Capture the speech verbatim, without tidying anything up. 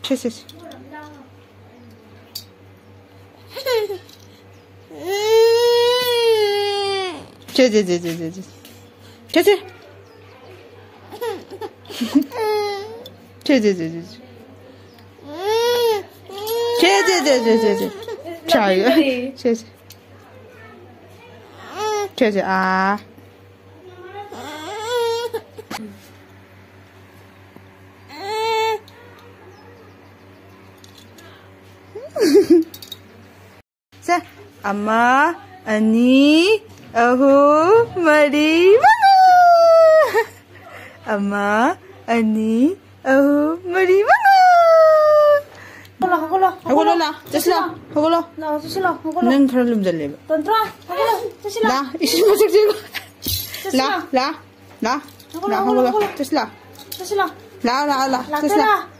ꯁꯦ, ꯁꯦ, ꯁꯦ꯫ ꯁꯦ, ꯁꯦ, ꯁꯦ, ꯁꯦ, ꯁꯦ, ꯁꯦ꯫ ꯁꯦ, ꯁꯦ꯫ ꯁꯦ, ꯁꯦ, ꯁꯦ, ꯁꯦ, ꯁꯦ꯫ ꯁꯦ, ꯁꯦ, ꯁꯦ, ꯁꯦ, ꯁꯦ, ꯁꯦ꯫ ꯁꯦ, ꯁꯦ꯫ ꯁꯦ, ꯁꯦ, ꯑꯥ꯫ ꯁꯦ, ꯑꯃ, ꯑꯅꯤ, ꯑꯍꯨꯝ, ꯃꯔꯤ, ꯃꯉꯥ꯫ ꯑꯃ, ꯑꯅꯤ, ꯑꯍꯨꯝ, ꯃꯔꯤ, ꯃꯉꯥ꯫ ꯍꯧꯒꯠꯂꯣ, ꯍꯧꯒꯠꯂꯣ, ꯍꯧꯒꯠꯂꯣ, ꯍꯧꯒꯠꯂꯣ꯫ ꯂꯥ, ꯆꯠꯁꯤ, ꯂꯥ, ꯍꯧꯒꯠꯂꯣ꯫ ꯂꯥ, ꯆꯠꯁꯤ, ꯂꯥ, ꯍꯧꯒꯠꯂꯣ꯫ ꯅꯪ ꯈꯔ ꯂꯨꯝꯖꯜꯂꯦꯕ꯫ ꯇꯟꯇ꯭ꯔꯥ, ꯍꯧꯒꯠꯂꯣ, ꯆꯠꯁꯤ, ꯂꯥ꯫ ꯂꯥ, ꯏꯁꯤꯡ ꯃꯊꯛ ꯆꯦꯜꯂꯣ꯫ ꯆꯠꯁꯤ, ꯂꯥ, ꯂꯥ꯫ ꯂꯥ, ꯂꯥ, ꯍꯧꯒꯠꯂꯣ, ꯂꯥ, ꯍꯧꯒꯠꯂꯣ, ꯍꯧꯒꯠꯂꯣ꯫ ꯍꯧꯒꯠꯂꯣ꯫ ꯆꯠꯁꯤ, ꯂꯥ꯫ ꯂꯥ, ꯂꯥ, ꯂꯥ, ꯆꯠꯁꯤ, ꯂꯥ꯫ ꯂꯥꯛꯀꯦꯔꯥ?